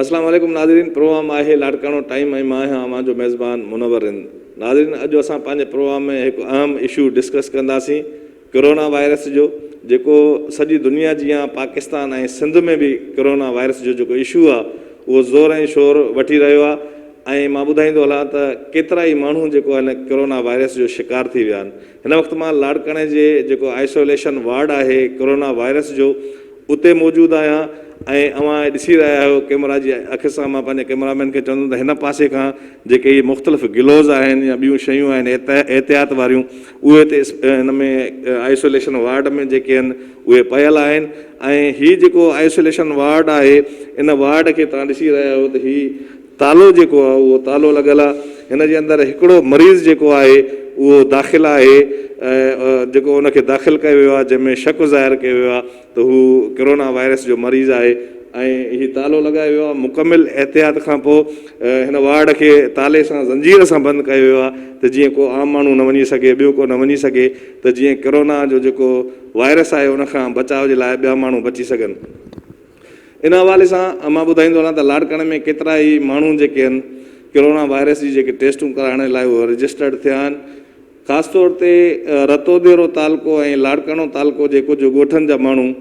اسلام عليڪم ناظرين پروگرام آهي لاڙڪاڻو ٽائيم ۽ مان آهيان اوهان جو ميزبان منور رند. ناظرين اڄ اسان پنهنجي پروگرام ۾ هڪ اهم اشو ڊسڪس ڪنداسين ڪرونا وائرس جو جيڪو سڄي دنيا جيان پاڪستان ۽ سنڌ ۾ به ڪرونا وائرس جو جيڪو اشو آهي اهو زور ۽ شور وٺي رهيو آهي ۽ مان ٻڌائيندو هلان ته ڪيترا ئي ماڻهو جيڪو هن ڪرونا وائرس جو شڪار ٿي ويا آهن هن وقت مان لاڙڪاڻي جي جيڪو آئسوليشن وارڊ آهي ڪرونا وائرس جو اتي موجود آهيان ۽ اوهان ڏسي رهيا آهيو ڪيمرا جي اک سان مان پنهنجي ڪيمرا مين کي چوندم ته هن پاسي کان جيڪي هي مختلف گلوز آهن يا ٻيون شيون آهن احتياط واريون اهي هتي هن ۾ آئسوليشن وارڊ ۾ جيڪي آهن اهي پيل آهن ۽ هي جيڪو آئسوليشن وارڊ آهي ان وارڊ کي توهان ڏسي رهيا آهيو ته هي تالو جيڪو آهي اهو تالو لڳل آهي هن جي اندر هڪڙو مريض جيڪو آهي اهو داخل آهي جيڪو ان کي داخل ڪيو ويو آهي جنهن ۾ شڪ ظاهر ڪيو ويو آهي ته هو ڪرونا وائرس جو مريض آهي ۽ هي تالو لڳايو ويو آهي مڪمل احتياط کان پوء هن وارڊ کي تالي سان زنجير سان بند ڪيو ويو آهي ته جيئن ڪو عام ماڻهو نه وڃي سگهي ٻيو ڪو نه وڃي سگهي ته جيئن ڪرونا جو جيڪو وائرس آهي ان کان بچاء جي لاء ٻيا ماڻهو بچي سگهن. ان حوالي سان مان ٻڌائيندو هلان ته لاڙڪاڻي ۾ ڪيترا ئي ماڻهو جيڪي آهن ڪرونا وائرس جي جيڪي ٽيسٽون ڪرائڻ لاء اهي رجسٽرڊ ٿيا آهن خاص طور تي رتوديرو تعلقو ۽ لاڙڪاڻو تعلقو جي ڪجهه ڳوٺن جا ماڻهو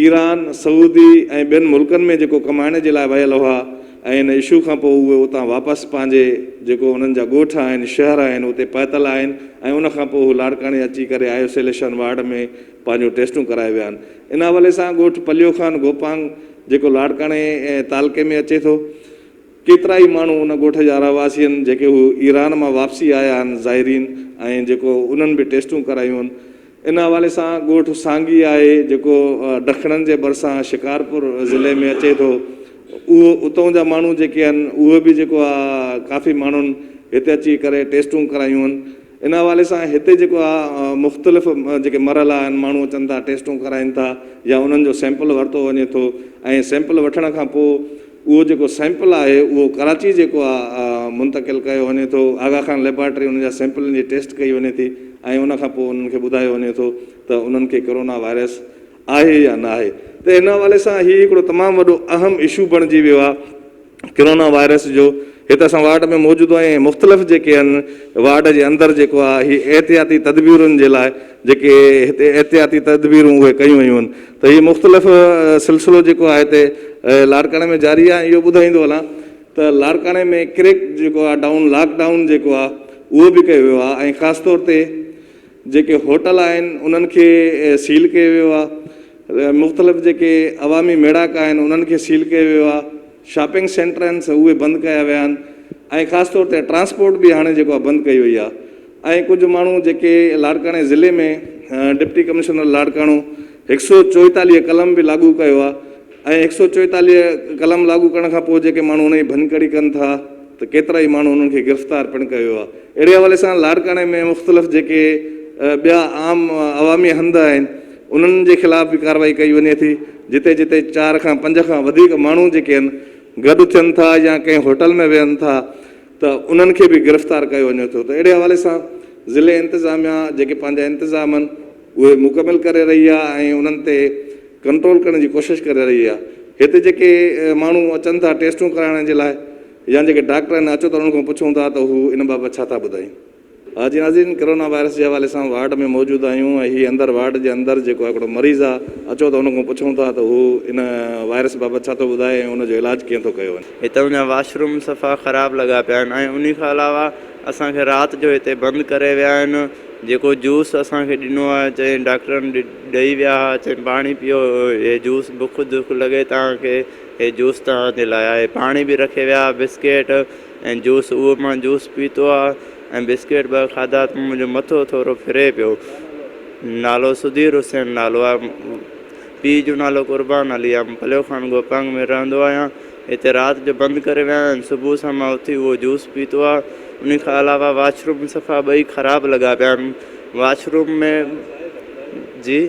ايران، سعودي ۽ ٻين ملڪن ۾ جيڪو ڪمائڻ جي لاء ويل هئا ۽ ان اشو کان پوء اهي اتان واپس پنهنجي جيڪو انهن جا ڳوٺ آهن، شهر آهن اتي پهتل آهن ۽ ان کان پوء هو لاڙڪاڻي اچي ڪري آئسوليشن وارڊ ۾ پنهنجون ٽيسٽون ڪرائي ويا آهن. ان حوالي سان ڳوٺ پليو خان گوپانگ جيڪو لاڙڪاڻي تعلقي ۾ اچي ٿو. ڪيترائي ماڻهو ان ڳوٺ جا رهواسي آهن جيڪي هو ايران مان واپسي آيا آهن زائرين ۽ جيڪو انهن به ٽيسٽون ڪرايون آهن ان حوالي سان ڳوٺ سانگي آهي جيڪو ڊکڻن جي ڀرسان شڪارپور ضلعي ۾ اچي ٿو اهو اتون جا ماڻهو جيڪي آهن اهي به جيڪو آهي ڪافي ماڻهن هتي اچي ڪري ٽيسٽون ڪرايون آهن ان حوالي سان هتي جيڪو آ مختلف جيڪي مرحلا آهن ماڻهو اچن ٿا ٽيسٽون ڪرائين ٿا يا انهن جو سيمپل ورتو وڃي ٿو ۽ سيمپل وٺڻ کان پوء اهو جيڪو سيمپل آهي اهو ڪراچي جيڪو آ منتقل ڪيو وڃي ٿو آغا خان ليبارٽري ان جا سيمپلن جي ٽيسٽ ڪئي وڃي ٿي ۽ ان کان پوء انهن کي ٻڌايو وڃي ٿو ته انهن کي ڪرونا وائرس آهي يا نه آهي ته ان حوالي سان هي هڪڙو تمام وڏو اهم اشو بڻجي ويو آهي ڪرونا وائرس جو. هت اسان وارڊ ۾ موجود آهيون ۽ مختلف جيڪي آهن وارڊ جي اندر جيڪو آهي هي احتياطي تدبيرن جي لاء جيڪي هتي احتياطي تدبيرون اهي ڪيون ويون آهن ته هي مختلف سلسلو جيڪو آهي هتي لاڙڪاڻي ۾ جاري آهي ۽ اهو ٻڌائيندو هلان ته لاڙڪاڻي ۾ ڪريڪ جيڪو آهي ڊائون لاڪ ڊائون جيڪو آهي اهو به ڪيو ويو آهي ۽ خاص طور تي جيڪي هوٽل آهن انهن کي سيل ڪيو ويو آهي، مختلف جيڪي عوامي ميڙاڪا آهن انهن کي سيل ڪيو ويو آهي، شاپنگ سينٽر آهن سو اهي بند ڪيا ويا آهن ۽ خاص طور تي ٽرانسپورٽ به هاڻي جيڪو آهي بند ڪئي وئي آهي ۽ ڪجهه ماڻهو جيڪي لاڙڪاڻي ضلعي ۾ ڊپٽي ڪمشنر لاڙڪاڻو هڪ سو چوئيتاليهه قلم به لاڳو ڪيو آهي ۽ هڪ سئو چوئيتاليهه قلم لاڳو ڪرڻ کان پوء جيڪي ماڻهو ان جي ڀڃڪڙي ڪن ٿا ته ڪيترائي ماڻهو انهن کي گرفتار پڻ ڪيو ويو آهي. اهڙي حوالي سان لاڙڪاڻي ۾ مختلف جيڪي ٻيا عام عوامي هنڌ آهن انهن جي خلاف به ڪارروائي ڪئي وڃي ٿي جتي جتي چار کان پنج کان وڌيڪ ماڻهو جيڪي آهن گڏ ٿين ٿا يا ڪنهن هوٽل ۾ ويهن ٿا ته انهن کي به گرفتار ڪيو وڃي ٿو ته اهڙي حوالي سان ضلعي انتظاميا جيڪي پنهنجا انتظام آهن اهي مڪمل ڪري رهي آهي ۽ انهن تي ڪنٽرول ڪرڻ جي ڪوشش ڪري رهي آهي. هتي جيڪي ماڻهو اچن ٿا ٽيسٽون ڪرائڻ جي لاء يا جيڪي ڊاڪٽر آهن اچو ته انهن کان پڇون ٿا ته هو ان بابت ڇا ٿا ٻڌائين. جي ناظرين ڪرونا وائرس جي حوالي سان وارڊ ۾ موجود آهيون ۽ هي اندر وارڊ جي اندر جيڪو هڪڙو مريض آهي اچو ته ان کان پڇون ٿا ته هو ان وائرس بابت ڇا ٿو ٻڌائي ۽ ان جو علاج ڪيئن ٿو ڪيو وڃي. هتان جا واش روم صفا خراب لڳا پيا آهن ۽ انهي کان علاوه اسان کي رات جو هتي بند ڪري ويا آهن جيڪو جوس اسان کي ڏنو آهي چئين ڊاڪٽرن ڏئي ويا ها چئين پاڻي پيئو هي جوس بک دک لڳي توهان کي هي جوس توهان جي لاء آهي پاڻي به رکي ويا بسڪيٽ ۽ جوس اهو مان جوس پيتو آهي ۽ بسڪيٽ ٻه کاڌا ته منهنجو مٿو ٿورو ڦري پيو نالو سڌير حسين نالو آهي پيء جو نالو قربان علي آهي پليو خان گوپانگ ۾ رهندو آهيان هتي رات جو بند ڪري ويا آهن صبح سان مان اٿي اهو جوس پيتو آهي انهي کان علاوه واش روم صفا ٻئي خراب لڳا پيا آهن واش روم ۾ جي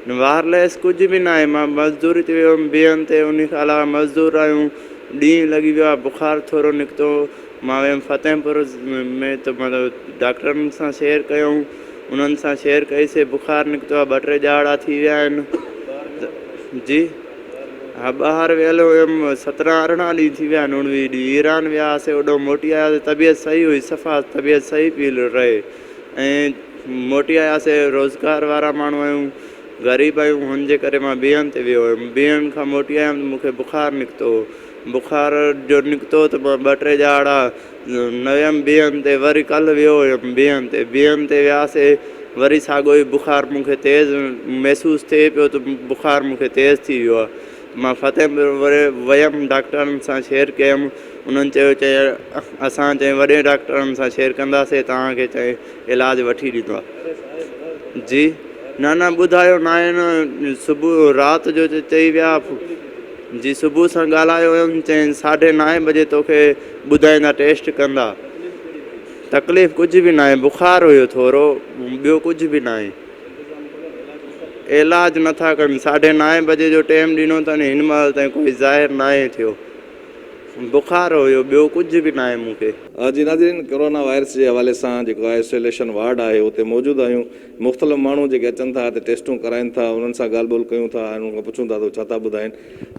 وائرليس ڪجهه به ناهي مان مزدوري تي ويو هيم بيهن تي انهي کان علاوه مزدور آهيون ڏينهن لڳي ويو آهي بخار ٿورو نڪتو مان ويم فتح پور ۾ ته مطلب ڊاڪٽرن سان شيئر ڪيائون انهن سان شيئر ڪئي سي بخار نڪتو آهي ٻه ٽي ڏهاڙا ٿي ويا آهن جي. ها ٻاهر ويل هيم 17 18 ڏينهن ٿي ويا آهن 19 ڏينهن ايران ويا هئاسي اوڏو موٽي آياسي طبيعت صحيح هئي صفا طبيعت صحيح پئي رهي ۽ موٽي آياسي روزگار وارا ماڻهو آهيون غريب آهيون هن جي ڪري مان بيهن تي ويو هيم بيهن کان موٽي آيم ته مون کي بخار نڪتو بخار جو نڪتو ته مان ٻه ٽي ڏهاڙا نه ويم بيهن تي وري ڪلهه ويو هيم بيهن تي بيهن تي وياسي وري ساڳو ئي بخار مون کي تيز محسوس ٿئي پيو ته بخار مون کي تيز ٿي ويو آهي مان فتح پور وري ويم ڊاڪٽرن سان شيئر ڪيم انهن چيو چي اسان چئي وڏي ڊاڪٽرن سان شيئر ڪنداسي توهان کي چئي علاج وٺي ڏيندو جي نه نه ٻڌايو ناهي نه صبح رات جو چئي ويا جي صبح سان ڳالهايو هيم چيائين ساڍي نائين بجي توکي ٻڌائيندا ٽيسٽ ڪندا تڪليف ڪجهه به ناهي بخار هيو ٿورو ٻيو ڪجهه به ناهي علاج نٿا ڪن ساڍي نائين بجي جو ٽيم ڏنو اٿن هن مهل تائين ڪوئي ظاهر ناهي ٿيو بخار هيو ٻيو ڪجهه به ناهي مون کي. جي ناظرين ڪورونا وائرس جي حوالي سان جيڪو آئسوليشن وارڊ آهي اتي موجود آهيون مختلف ماڻهو جيڪي اچن ٿا هتي ٽيسٽون ڪرائين ٿا انهن سان ڳالهه ٻولهه ڪيون ٿا ۽ انهن کان پڇون ٿا ته هو ڇا ٿا ٻڌائين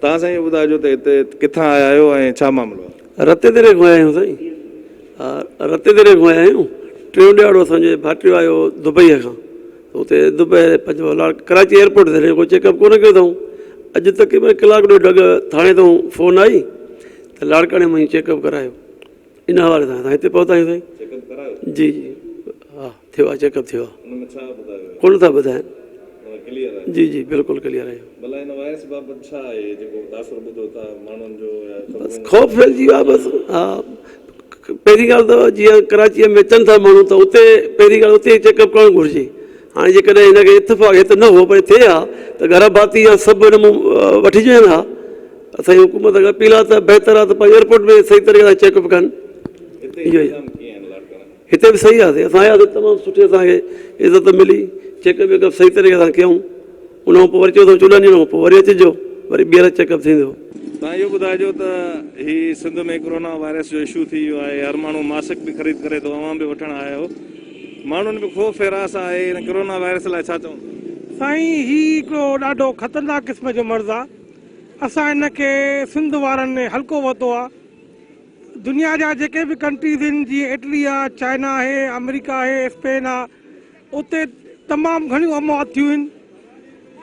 توهان سائين اهو ٻڌائجو ته هتي ڪٿان آيا آهيو ۽ ڇا معاملو آهي؟ رتي دري کان آيا آهيون سائين ها رتي دري کان آيا آهيون ٽيون ڏهاڙو اسان جو ڀائٽيو آيو دبئي کان اتي دبئي پنهنجو لاڙ ڪراچي ايئرپورٽ تي ڪو چيڪ اپ ڪونه ڪيو اٿئون اڄ تقريبن ڪلاڪ ڏيڍ اڳ ٿاڻي تان فون آئي ته لاڙڪاڻي ۾ چيڪ اپ ڪرايو ان حوالي سان اسان هتي پهتا آهيون سائين. چيڪ اپ ڪرايو؟ جي جي ها ٿيو آهي چيڪ اپ ٿيو آهي. ان ۾ ڇا ٻڌايو ويو؟ ڪونه ٿا ٻڌائين. معنيٰ ڪليئر آهي؟ جي جي بلڪل ڪليئر آهيون. ڀلا هن وائرس بابت ڇا آهي جيڪو تاثر ٻڌو ٿا ماڻهن جو يا بس خوف ڦهلجي ويو آهي بس ها پهرين ڳالهه ته جيئن ڪراچيء ۾ اچن ٿا ماڻهو ته اتي پهرين ڳالهه اتي چيڪ اپ ڪرڻ گهرجي هاڻي جيڪڏهن هن کي اتفاق هت نه هو پر ٿئي ها ته گهر ڀاتي يا سڀ هن مون وٺي وڃن ها اسان جي حڪومت کي اپيل آهي ته بهتر آهي ته پنهنجي ايئرپورٽ ۾ صحيح طريقي سان چيڪ اپ ڪن. هتي انتظام ڪيئن آهن لاڙڪاڻي ۾؟ هتي به صحيح آهي اسان آياسي تمام سٺي اسان کي عزت ملي چيڪ اپ ويڪ اپ صحيح طريقي سان ڪيائون ان کان پوء وري چيو اٿئون 14 ڏينهن کان پوء وري اچجو وري ٻيهر چيڪ اپ ٿيندو. توهان اهو ٻڌائجو ته هي سنڌ ۾ ڪرونا وائرس جو اشو ٿي ويو آهي هر ماڻهو ماسڪ به خريد ڪري ٿو اوهان به وٺڻ آيا آهيو ماڻهن ۾ خوف هراس آهي هن ڪرونا وائرس لاء ڇا چوندو؟ سائين هي هڪڙو ڏاڍو خطرناڪ قسم جو مرض آ اسان هن کي سنڌ وارن هلڪو ورتو آ. دنيا جا جيڪي به ڪنٽريز آهن جيئن اٽلي آ، چائنا آهي، آمريڪا آهي، اسپين آ اتي تمام گهڻيون اموات ٿيون آهن.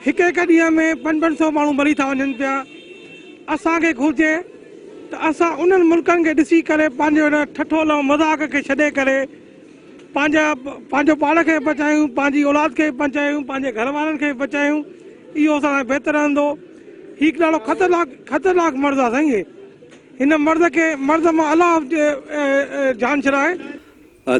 هڪ هڪ ڏينهن ۾ پنج پنج سو ماڻهو مري ٿا وڃن پيا. اسان کي گهرجي ته اسان انهن ملڪن کي ڏسي ڪري پنهنجي ان ٺٺول ۽ مذاق کي ڇڏي ڪري پنهنجا پنهنجو پاڻ کي به بچايون، پنهنجي اولاد کي به بچايون، پنهنجي گهر وارن کي به بچايون اهو اسان لاء بهتر رهندو. هي هڪ ڏاڍو خطرناڪ خطرناڪ مرض آ سائين هي. هن مرض کي مرض مان الله جان ڇڏائي.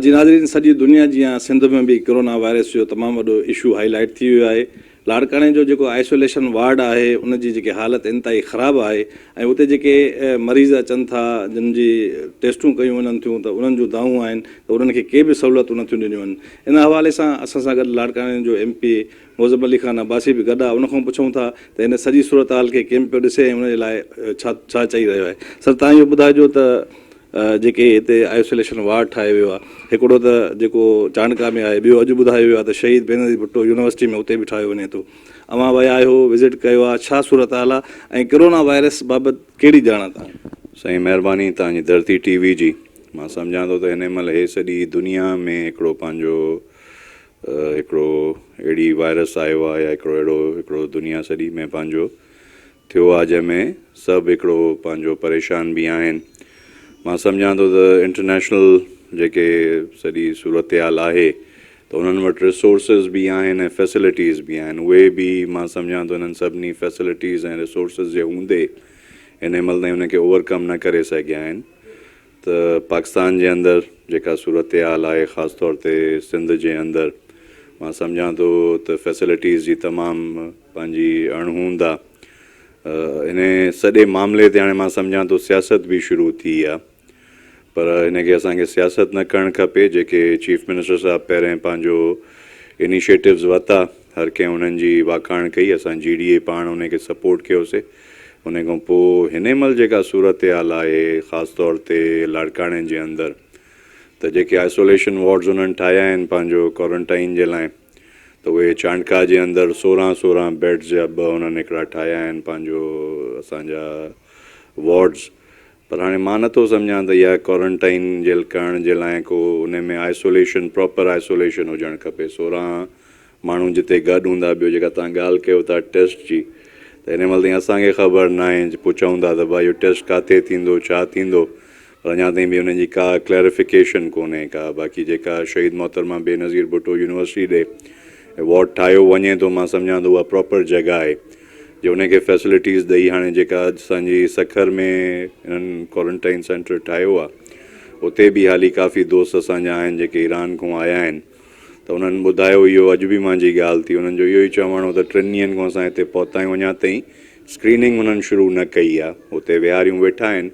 جي ناظرين سڄي دنيا جيان سنڌ ۾ به ڪرونا وائرس جو تمام وڏو اشو هائي لائيٽ ٿي ويو آهي لاڙڪاڻي جو جيڪو آئسوليشن وارڊ آهي ان جي جيڪي حالت انتهائي خراب آهي ۽ اتي جيڪي مريض اچن ٿا جن جي ٽيسٽون ڪيون وڃن ٿيون ته انهن جون دانهون آهن ته انهن کي ڪي به سهولتون نٿيون ڏنيون وڃن ان حوالي سان اسان سان گڏ لاڙڪاڻي جو M P A Moazzam Ali Khan Abbasi به گڏ آهي ان کان پڇون ٿا ته هن سڄي صورتحال کي ڪيئن پيو ڏسي ۽ ان جي لاء ڇا ڇا چئي رهيو آهي سر تان اهو ٻڌائجو ته جيڪي هتي آئسوليشن وارڊ ٺاهيو ويو آهي هڪڙو ته جيڪو چانڊڪا ۾ آهي ٻيو اڄ ٻڌايو ويو آهي ته شهيد بينظير ڀٽو يونيورسٽي ۾ اتي به ٺاهيو وڃي ٿو اوهان ويا آهيو وزٽ ڪيو آهي ڇا صورتحال آهي ۽ ڪرونا وائرس بابت ڪهڙي ڄاڻ آهي توهان کي؟ سائين مهرباني توهان جي ڌرتي ٽي وي جي مان سمجهان ٿو ته هن مهل هي سڄي دنيا ۾ هڪڙو پنهنجو هڪڙو اهڙي وائرس آيو آهي يا هڪڙو اهڙو هڪڙو دنيا سڄي ۾ پنهنجو ٿيو آهي جنهن ۾ سڀ هڪڙو پنهنجو پريشان به آهن مان سمجهان ٿو ته انٽرنيشنل جيڪي سڄي صورتحال آهي ته انهن وٽ ريسورسز به آهن ۽ فيسلٽيز به آهن اهي به مان سمجهان ٿو انهن سڀني فيسلٽيز ۽ ريسورسز جي هوندي هن مهل تائين ان کي اوورڪم نه ڪري سگهيا آهن ته پاڪستان جي اندر جيڪا صورتحال آهي خاص طور تي سنڌ جي اندر مان سمجهان ٿو ته فيسلٽيز جي تمام پنهنجي اڻهوند آ ان سڄي معاملي تي هاڻي مان سمجهان ٿو سياست به شروع ٿي آ پر هن کي اسان کي سياست نه ڪرڻ کپي جيڪي چيف منسٽر صاحب پهرين پنهنجو انيشيٽوز ورتا هر ڪنهن انهن جي واکاڻ ڪئي اسان جي ڊي اي پاڻ ان کي سپورٽ ڪيوسي ان کان پوء هن مهل جيڪا صورتحال آهي خاص طور تي لاڙڪاڻي جي اندر ته جيڪي آئسوليشن وارڊز انهن ٺاهيا آهن پنهنجو ڪوارنٽائن جي لاء ته اهي چانڊڪا جي اندر 16 16 بيڊز جا ٻه انهن هڪڙا ٺاهيا آهن پنهنجو اسان جا وارڊز پر هاڻي مان نٿو سمجهان ته اها ڪوارنٽائن جي ڪرڻ جي لاء ڪو ان ۾ آئسوليشن پراپر آئسوليشن هجڻ کپي 16 ماڻهو جتي گڏ هوندا ٻيو جيڪا توهان ڳالهه ڪيو ٿا ٽيسٽ جي ته هن مهل تائين اسان کي خبر ناهي پڇون ٿا ته ڀاء اهو ٽيسٽ ڪاٿي ٿيندو ڇا ٿيندو پر اڃا تائين به ان جي ڪا ڪليريفڪيشن ڪونهي ڪا باقي جيڪا شهيد محترمه بينظير ڀٽو يونيورسٽي ڏي وارڊ ٺاهيو وڃي ٿو مان سمجهان ٿو اها پراپر جڳهه آهي جي ان کي فيسلٽيز ڏئي هاڻي جيڪا اسان جي سکر ۾ انهن ڪوارنٽائن سينٽر ٺاهيو آهي اتي به حالي ڪافي دوست اسان جا آهن جيڪي ايران کان آيا آهن ته انهن ٻڌايو اهو اڄ به مانجي ڳالهه ٿي انهن جو اهو ئي چوڻ هو ته ٽن ڏينهن کان اسان هتي پهتا آهيون اڃا تائين اسڪريننگ انهن شروع نه ڪئي آهي اتي ويهاريون ويٺا آهن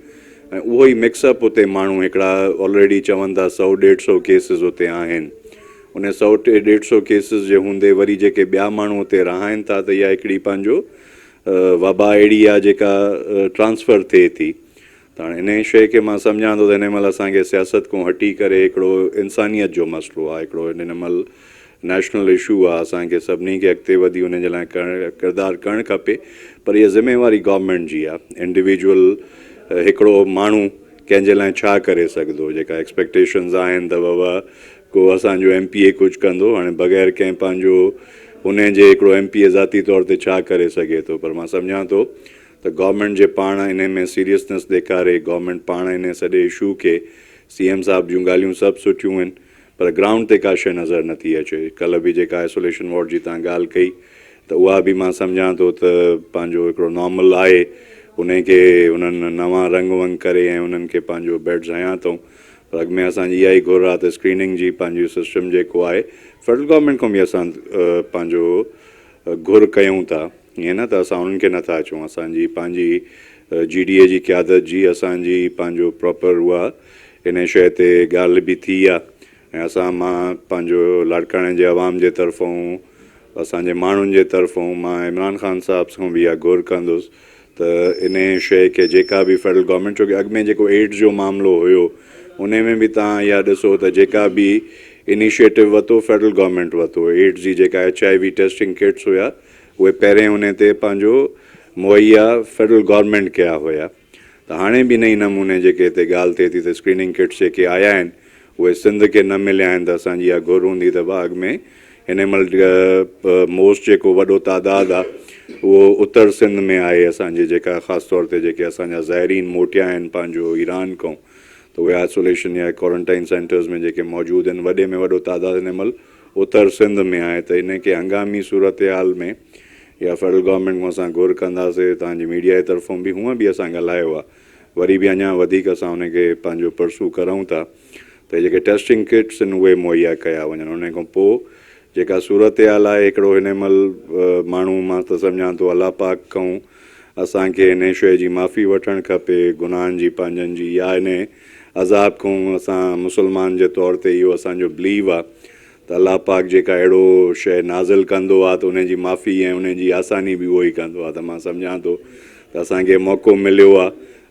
۽ اهو ئي مڪس اپ اتي ماڻهو هڪڙا آلريڊي چون ٿا سئو ڏيڍ سئو ڪيسز اتي آهن ان سئو ڏيڍ سئو ڪيسز جي هوندي وري جيڪي ٻيا ماڻهو اتي رهائن ٿا ته اها هڪڙي پنهنجو وبا اهڙي آهي جيڪا ٽرانسفر ٿئي ٿي ته هاڻي انهيء شيء کي مان سمجهان ٿو ته هن مهل اسان کي سياست کان هٽي ڪري هڪڙو انسانيت جو مسئلو آهي، هڪڙو هن مهل نيشنل اشو آهي، اسان کي سڀني کي اڳتي وڌي ان جي لاء ڪردار ڪرڻ کپي پر اها ذميواري گورنمينٽ جي آهي، انڊيويجوئل هڪڙو ماڻهو ڪنهن جي لاء ڇا ڪري سگهندو، جيڪا ايڪسپيڪٽيشنز آهن ته بابا ڪو اسان جو ايم پي اي ڪجهه ڪندو، هاڻي بغير ڪنهن پنهنجو ان جي هڪڙو ايم پي اي ذاتي طور تي ڇا ڪري سگهي ٿو پر مان سمجهان ٿو ته گورنمينٽ جي پاڻ انهي ۾ سيريسنس ڏيکاري گورنمينٽ پاڻ انهي سڄي اشو کي سي ايم صاحب جون ڳالهيون سڀ سٺيون هن پر گرائونڊ تي ڪا شئي نظر نٿي اچي ڪلهه به جيڪا آئسوليشن وارڊ جي تان ڳالهه ڪئي ته اها به مان سمجهان ٿو ته پنهنجو هڪڙو نارمل آهي انهي کي انهن نوان رنگ ونگ ڪري ۽ انهن کي پنهنجو بيڊز هنيا اٿئون پر اڳ ۾ اسان جي اها ئي گهر آهي ته اسڪريننگ جي پنهنجي سسٽم جيڪو آهي فيڊرل گورنمينٽ کان به اسان پنهنجو گهر ڪيون ٿا ائين نه ته اسان انهن کي نه ٿا چئون اسان جي پنهنجي جي ڊي اي جي قيادت جي اسان جي پنهنجو پراپر اها ان شيء تي ڳالهه به ٿي آ ۽ اسان مان پنهنجو لاڙڪاڻي جي عوام جي طرفون اسان جي ماڻهن جي طرفون مان عمران خان صاحب کان به اها گهر ڪندس ته انهي شيء کي جيڪا به فيڊرل گورنمينٽ ڇو ڪي اڳ ۾ جيڪو ايڊز جو معاملو هيو انهي ۾ به تان اها ڏسو ته جيڪا به انيشيٽو وتو فيڊرل گورنمينٽ وتو ايڊز جي جيڪا H I V testing kits هيا اهي پهرين انهي تي پنهنجو مهيا فيڊرل گورنمينٽ ڪيا هيا ته هاڻي به انهي نموني جيڪي هتي ڳالهه ٿئي ٿي ته اسڪريننگ ڪٽس جيڪي آيا آهن اهي سنڌ کي نه مليا آهن ته اسان جي اها گهر هوندي ته ڀا اڳ ۾ هن مهل موسٽ جيڪو وڏو تعداد آهي اهو اتر سنڌ ۾ آهي اسان جي جيڪا خاص طور تي جيڪي اسان جا زائرين موٽيا آهن پنهنجو ايران کان ته اهي آئسوليشن يا ڪوارنٽائن سينٽرز ۾ جيڪي موجود آهن وڏي ۾ وڏو تعداد هن مهل اتر سنڌ ۾ آهي ته ان کي هنگامي صورتحال ۾ يا فيڊرل گورنمينٽ کان اسان گهر ڪنداسي توهان جي ميڊيا جي طرفون به هونء به اسان ڳالهايو آهي وري به اڃا وڌيڪ اسان ان کي پنهنجو پرسو ڪرون ٿا ته جيڪي ٽيسٽنگ ڪٽس آهن اهي مهيا ڪيا وڃن ان کان پوء جيڪا صورتحال آهي هڪڙو هن مهل ماڻهو مان ته سمجهان ٿو الله پاڪ کان اسان کي انهي شيء جي معافي وٺڻ کپي گناهن جي پنهنجن جي يا انهي عذاب کان اسان مسلمان جي طور تي اهو اسان جو بليو آ ته الله پاڪ جيڪا اهڙو شيء نازل ڪندو آ ته انهي جي معافي ۽ انهي جي آساني به اهو ئي ڪندو آ ته مان سمجهان ٿو ته اسان کي موقعو مليو آ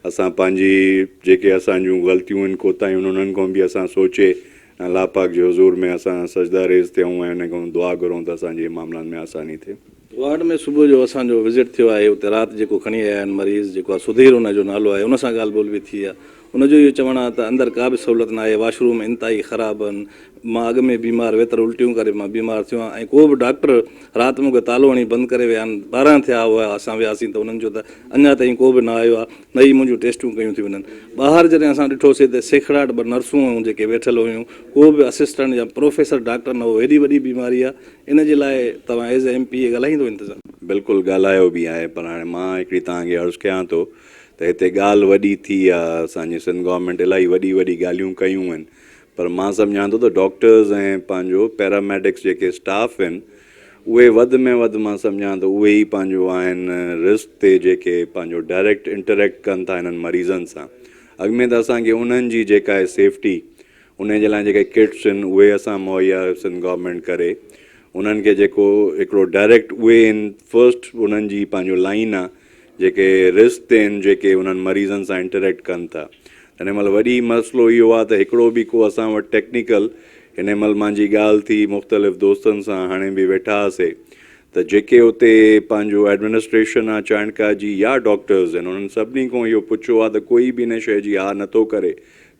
اسان پنهنجي جيڪي اسان جون غلطيون آهن ڪوتاهيون آهن انهن کان به اسان سوچي ۽ الله پاڪ جي حضور ۾ اسان سجده ريز ٿيون ۽ انهي کان دعا گهرون ته اسان جي معاملن ۾ آساني ٿئي. وارڊ ۾ صبح جو اسان جو وزٽ ٿيو آهي اتي رات جيڪو کڻي آيا آهن مريض جيڪو آهي سڌير ان جو نالو آهي ان سان ڳالهه ٻولهه به ٿي آهي ان جو اهو چوڻ آهي ته اندر ڪا به سهولت ناهي واش روم انتهائي خراب آهن مان اڳ ۾ بيمار ويتر الٽيون ڪري مان بيمار ٿيو آهيان ۽ ڪو به ڊاڪٽر رات مون کي تالو هڻي بند ڪري ويا آهن 12 ٿيا هئا اسان وياسين ته انهن چيو ته اڃا تائين ڪو به نه آيو آهي نه ئي منهنجون ٽيسٽون ڪيون ٿيون وڃن ٻاهر جڏهن اسان ڏٺوسي ته سيکڙاٽ ٻه نرسون هيون جيڪي ويٺل هيون ڪو به اسسٽنٽ يا پروفيسر ڊاڪٽر نه هو هيڏي وڏي بيماري آهي ان جي لاء توهان ايز ايم پي اي ڳالهائيندو انتظام. بلڪل ڳالهايو به آهي پر هاڻي مان هڪڙي توهان کي عرض ڪيان ٿو ته هتي ڳالهه وڏي ٿي آ اسان جي سنڌ گورنمينٽ الاهي وڏي وڏي ڳالهيون ڪيون آهن پر مان سمجهان ٿو ته ڊاڪٽرز ۽ پنهنجو پيراميڊڪس جيڪي اسٽاف آهن اهي وڌ ۾ وڌ مان سمجهان ٿو اهي ئي پنهنجو آهن رسڪ تي جيڪي پنهنجو ڊائريڪٽ انٽريڪٽ ڪن ٿا هنن مريضن سان اڳ ۾ ته اسان کي انهن جي جيڪا آهي سيفٽي انهي جي لاء جيڪي ڪٽس آهن اهي اسان مهيا سنڌ گورنمينٽ ڪري انهن کي جيڪو هڪڙو ڊائريڪٽ اهي آهن فرسٽ انهن جي پنهنجو لائين آ جيڪي رسڪ تي آهن جيڪي انهن مريضن سان انٽريڪٽ ڪن ٿا تڏهن مهل وڏي مسئلو اهو آ ته هڪڙو به ڪو اسان وٽ ٽيڪنيڪل هن مهل مانجي ڳالهه ٿي مختلف دوستن سان هاڻي به ويٺا هئاسي ته جيڪي اتي پنهنجو ايڊمنسٽريشن آ چانڊڪا جي يا ڊاڪٽرز آهن انهن سڀني کان اهو پڇيو آ ته ڪوئي به ان شيء جي ها نٿو ڪري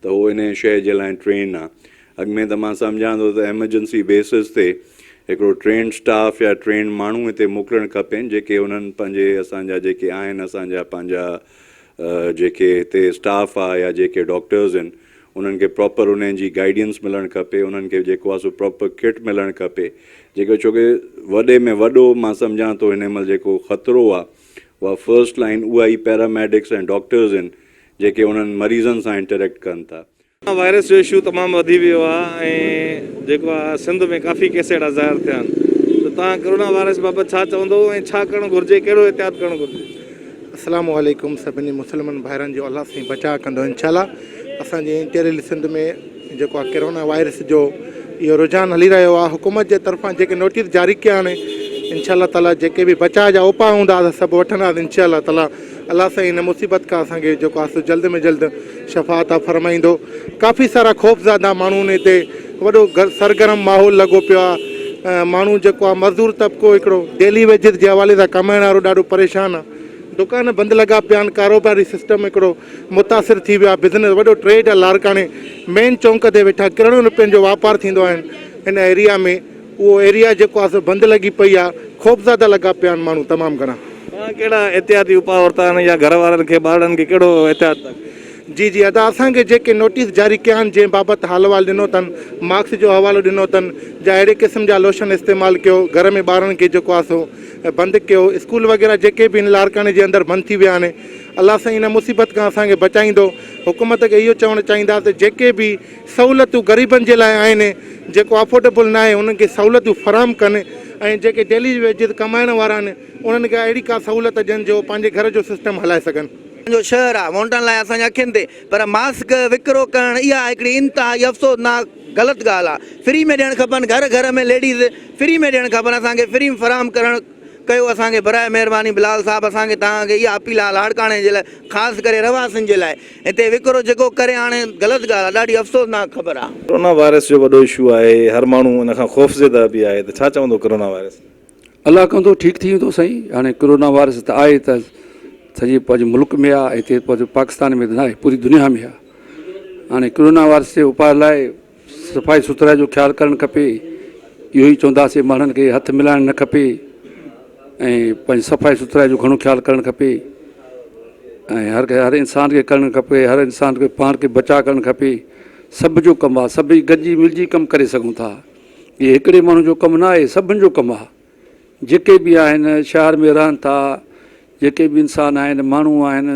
ته هو ان شيء جي لاء ٽرين آ. اڳ ۾ ته مان سمجهان ٿو ته ايمرجنسي بيسز تي هڪڙو ٽرينڊ اسٽاف يا ٽرينڊ ماڻهو هتي موڪلڻ کپين جيڪي انهن پنهنجي اسان جا جيڪي آهن اسان جا پنهنجا جيڪي هتي اسٽاف آ يا جيڪي ڊاڪٽرز آهن انهن کي پراپر انهن جي گائيڊنس ملڻ کپي انهن کي جيڪو آ سو پراپر ڪٽ ملڻ کپي جيڪو ڇو ڪي وڏي ۾ وڏو مان سمجهان ٿو هن مهل جيڪو خطرو آ اها فرسٽ لائين اها ئي پيراميڊڪس ۽ ڊاڪٽرز آهن جيڪي انهن مريضن سان انٽريڪٽ ڪن ٿا. وائرس جو اشو تمام وڌي ويو آ ۽ جيڪو آ سنڌ ۾ ڪافي ڪيس اهڙا ظاهر ٿيا آهن ته توهان ڪرونا وائرس بابت ڇا چوندو ۽ ڇا ڪرڻ گهرجي ڪهڙو احتياط ڪرڻ گهرجي. السلام عليڪم سڀني مسلمن ڀائرن جو الله سائين بچاء ڪندو انشاء الله اسان جي انٽيريل سنڌ ۾ جيڪو آ ڪرونا وائرس جو اهو رجحان هلي رهيو آ حڪومت جي طرفان جيڪي نوٽيس جاري ڪيا آهن انشاء الله تعالي جيڪي به بچاء جا اپاء هوندا اسان سڀ وٺنداسين انشاء الله تعالي الله سائين هن مصيبت کان اسان کي جيڪو آ سو جلد ۾ جلد شفا عطا فرمائيندو ڪافي سارا خوف زاده ماڻهو ان هتي وڏو سرگرم ماحول لڳو پيو آ ماڻهو جيڪو آ مزدور طبقو هڪڙو ڊيلي ويجز جي حوالي سان ڪمائڻ وارو ڏاڍو پريشان آ دڪان بند لڳا پيا آهن ڪاروباري سسٽم هڪڙو متاثر ٿي ويو آ بزنس وڏو ٽريڊ آ لاڙڪاڻي مين چونڪ تي ويٺا ڪروڙين روپين جو واپار ٿيندو آهن هن ايريا ۾ اهو ايريا جيڪو آ سو بند لڳي پئي آ خوفزده لڳا پيا آهن ماڻهو تمام گهڻا. توهان ڪهڙا احتياطي اپاء ورتا آهن يا گهر وارن کي ٻارڙن کي ڪهڙو احتياط ٿا ڪيو؟ جي جي ادا اسان کي جيڪي نوٽيس جاري ڪيا آهن جنهن بابت حال احوال ڏنو اٿن ماسڪ جو حوالو ڏنو اٿن جا اهڙي قسم جا لوشن استعمال ڪيو گهر ۾ ٻارن کي جيڪو آهي سو بند ڪيو اسڪول وغيره جيڪي به آهن لاڙڪاڻي جي اندر بند ٿي ويا آهن الله سائين ان مصيبت کان اسان کي بچائيندو حڪومت کي اهو چوڻ چاهينداسين ته جيڪي به سهولتون غريبن جي لاء آهن جيڪو افورڊيبل ناهي انهن کي سهولتون فراهم ڪن ۽ جيڪي ڊيلي ويجز ڪمائڻ وارا آهن انهن کي اهڙي ڪا سهولت ڏين جو پنهنجي گهر جو سسٽم هلائي سگهن. جو شهر آ وونٽن لاء اسان جي اکين تي پر ماسڪ وڪرو ڪرڻ اها هڪڙي انتهائي افسوسناڪ غلط ڳالهه آ فري ۾ ڏيڻ کپن گهر گهر ۾ ليڊيز فري ۾ ڏيڻ کپن اسان کي فري فراهم ڪرڻ ڪيو اسان کي براء مهرباني بلال صاحب اسان کي توهان کي اها اپيل آ لاڙڪاڻي جي لاء خاص ڪري رهواسين جي لاء هتي وڪرو جيڪو ڪري هاڻي غلط ڳالهه آ ڏاڍي افسوسناڪ خبر آ. ڪرونا وائرس جو وڏو اشو آهي هر ماڻهو ان کان خوفزده به آهي ته ڇا چوندو ڪرونا وائرس. الله ڪندو ٺيڪ ٿي ويندو سائين هاڻي ڪرونا وائرس ته آهي ته سڄي پنهنجي ملڪ ۾ آهي هتي پنهنجو پاڪستان ۾ ته ناهي پوري دنيا ۾ آهي هاڻي ڪرونا وائرس جي اپاء لاء صفائي سٿرائي جو خيال ڪرڻ کپي اهو ئي چونداسين ماڻهن کي هٿ ملائڻ نه کپي ۽ پنهنجي صفائي سٿرائي جو گهڻو خيال ڪرڻ کپي ۽ هر هر انسان کي ڪرڻ کپي هر انسان کي پاڻ کي بچاء ڪرڻ کپي سڀ جو ڪم آهي سڀئي گڏجي ملجي ڪم ڪري سگهون ٿا هي هڪڙي ماڻهو جو ڪم نه آهي سڀن جو ڪم آهي جيڪي به آهن شهر ۾ رهن ٿا جيڪي به انسان آهن ماڻهو آهن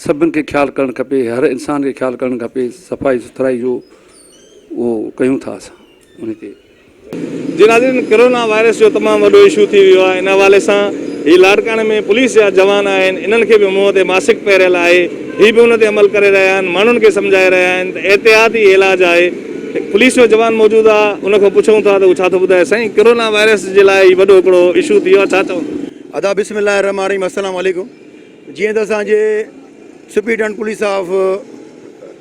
سڀن کي خيال ڪرڻ کپي هر انسان کي خيال ڪرڻ کپي صفائي سٿرائي جو اهو ڪيون ٿا اسان ان تي. جي ناظرين ڪرونا وائرس جو تمام وڏو اشو ٿي ويو آهي ان حوالي سان هي لاڙڪاڻي ۾ پوليس جا جوان آهن انهن کي به منهن تي ماسڪ پهريل آهي هي به ان تي عمل ڪري رهيا آهن ماڻهن کي سمجهائي رهيا آهن ته احتياط ئي علاج آهي هڪ پوليس جو جوان موجود آ ان کان پڇون ٿا ته هو ڇا ٿو ٻڌائي سائين ڪرونا وائرس جي لاء هي وڏو هڪڙو اشو ٿي ويو آ ڇا چوندو. ادا بسم الله الرحمن الرحيم السلام عليڪم جيئن ته اسان جي superintendent police of